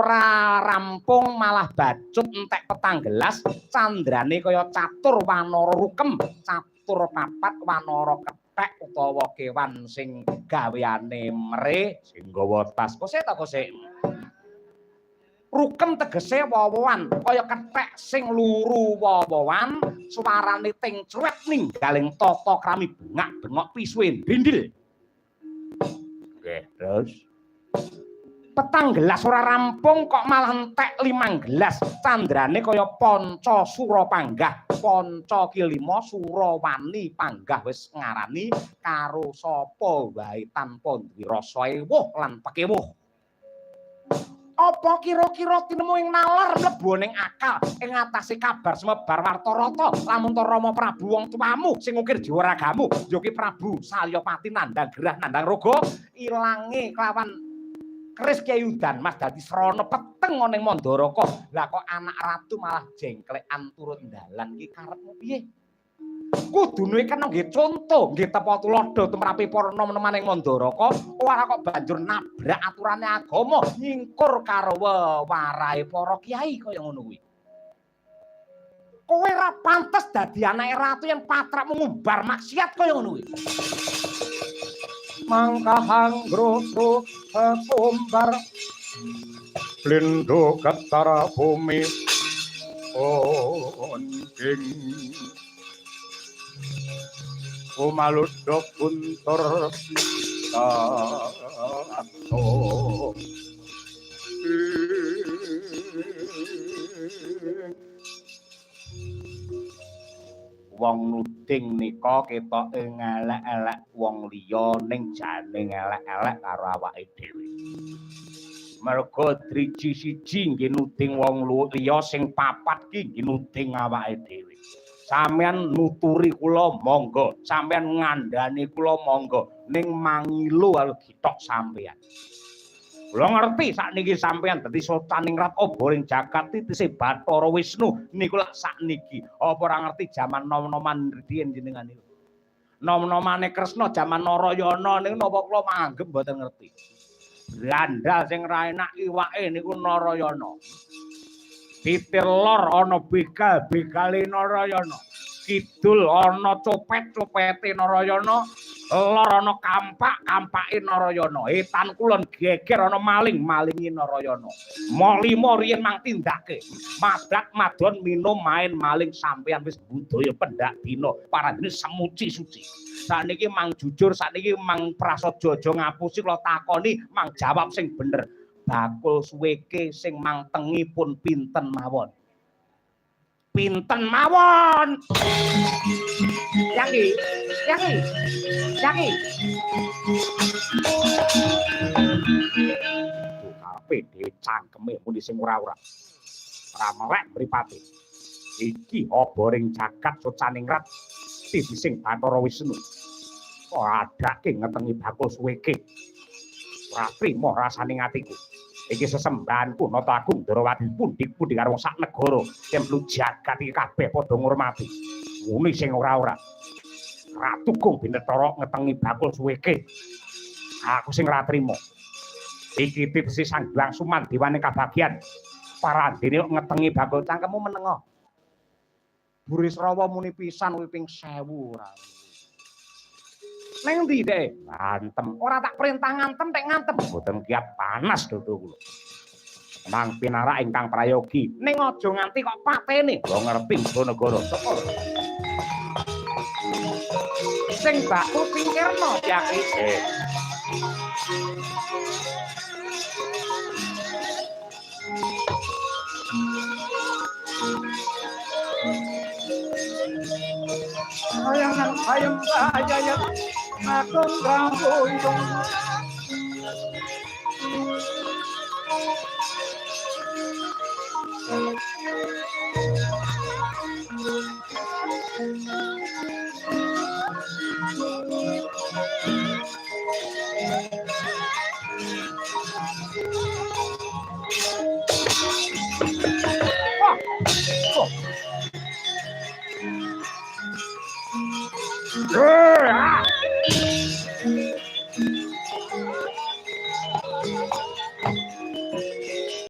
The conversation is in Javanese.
Ora rampung malah bacut entek petang gelas, candrane kaya catur wanara rukem, catur papat wanara kethek utawa kewan sing gaweane mere sing gawa tas. Kose ta kose? Rukem tegese wowoan, kaya kethek sing luru wowoan, suarane ting cruwet ninggaling tata krami bengak-bengok pisuhe ndindil. Nggih, terus petang gelas ora rampung kok malah entek 5 gelas, candrane kaya panca sura panggah, panca ki lima sura wani panggah wis ngarani karo sapa wae tanpa duwe rasa ewuh lan pekewuh. Apa kira-kira tinemu ing nalar mlebu ning akal ing atase kabar semebar warta rata lamun ta Rama Prabu wong tuamu sing ngukir jiwa ragamu ya ki Prabu Salyapati nandhang gerah nandhang raga ilange kelawan keris Kyai Udan Mas dadi srana peteng ana ning Mandaraka. Lah kok anak ratu malah jengklekan turut dalan iki karepmu piye? Kudune kena nggih conto nggih tepa tuladha tumrape para nom-noman ing Mandaraka ora kok banjur nabrak aturane agama nyingkur karo wewarahe para kiai kaya ngono kuwi. Kowe ora pantes dadi anake ratu yen patrapmu ngumbar maksiat kaya ngono kuwi. Mangkahang grusuk sekumbar blindo getar bumi onjing umaluduk guntur tato. Wong nuding nika ketoke ngelek-elek wong liya ning jane ngelek-elek karo awake dhewe. Mergo driji siji nggih nuding wong liya, sing papat ki nggih nuding awake dhewe. Sampeyan nuturi kula monggo, sampeyan ngandhani kula monggo, ning mangilu karo githok sampeyan. Kula ngerti sakniki sampeyan dadi socaningrat oboring jagat titise Bathara Wisnu niku lak sakniki. Apa ora ngerti jaman nom-noman riyen jenengan niku? Nom-nomane Kresna jaman Narayana niku napa kula manggem mboten ngerti. Landal sing ra enak iwake niku Narayana. Titir lor ana begal, begale Narayana. Kidul ana copet, copete Narayana. Lor ana kampak, kampake Narayana. Etan kulon geger ana maling, malingi Narayana. Molimo riyen mang tindake. Mabrak madon minum main maling sampeyan wis budaya pendak dina. Parandene semuci suci. Sakniki mang jujur, sakniki mang prasaja aja ngapusi kula takoni, mang jawab sing bener. Bakul suweke sing mangtengi pun pinten mawon? Pinten mawon? Yaki, yaki, yaki. Karepe dhewe cangkeme muni sing ora-ora. Ora melek mripate. Iki oboring jagat socaningrat titising Bathara Wisnu. Kok adake ngetengi bakul suweke. Ora trima rasane atiku. Iki sesembahanku Nata Agung Ndorowati pundi-pundi karo wong sak negara yen perlu jagat iki kabeh padha ngurmati. Muni sing ora-ora. Ratu Gung Binetara ngetengi bakul suweke. Aku sing ora trima. Iki titisi Sang Hyang Sumandewane kabagian. Parandene kok ngetengi bakul cangkemmu menengo. Burisrawa muni pisan kuwi ping 1000 ora. Neng ndi dhek? Ngantem. Ora tak perintah ngantem tek ngantem. Mboten kiat panas dodo kula. Mang pinarak ingkang prayogi. Ning aja nganti kok patene. Kula ngerti Bojonegoro. Sapa? Sing bakul singkirna Kyai. Kayangan ayem ayem agung rambuyung